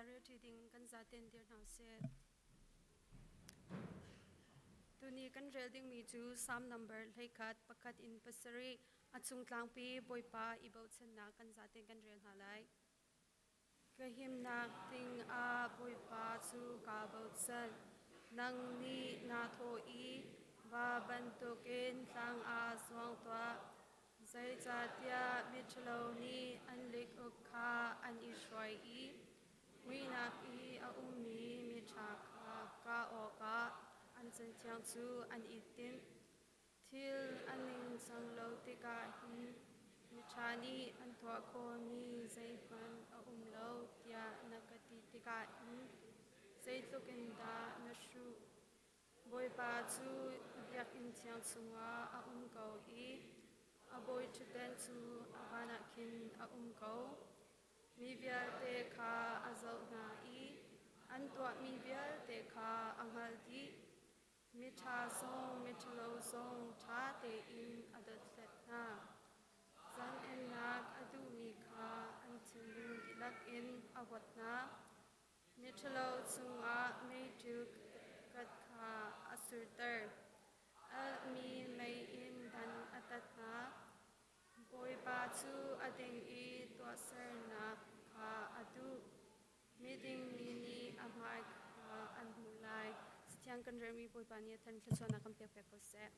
bia relṭi ding kan zaten dir hna usih. Tuni kan rel dingmi cu Psalm number 11 pakhat in pasarih a chung tlangpi Bawipa i bochannak kan zaten kan rel hna lai. Ka himnak dingah Bawipa cu kaa bochan. Nang nih naa thawh i va bantukin tlang ah zuang tuah. Zeicahtiah miṭhalo nih an likuk kha an i hruai i muihnak i a ummi miṭha kha kah awkah an canthiang cu an i timh. Thil a ningcang lo tikah hin miṭha nih an tuah khawhmi zeihmanh a um lo tiah na ka ti tikah hin zeitluk in dah na hruh. Bawipa cu biakinn thiang chungah a um ko i a bawiṭhutdan cu a van ah khin a um ko. Mi vialte kha a zoh hna i an tuahmi vialte kha a hngalh dih. Miṭha zong miṭhalo zong ṭha tein a dothlat hna. Zaangennak a duhmi kha an thinlung dihlak in a huat hna. Miṭhalo cungah meiṭil kat kha a surter. Alhmi mei in dan a tat hna. Bawipa cu a ding i tuahsernak kha a duh. Miding mi nih a hmai kha an hmuh lai. Cathiang kan relmi Bawipa nih a than thluachuahnak kan pek piak ko seh.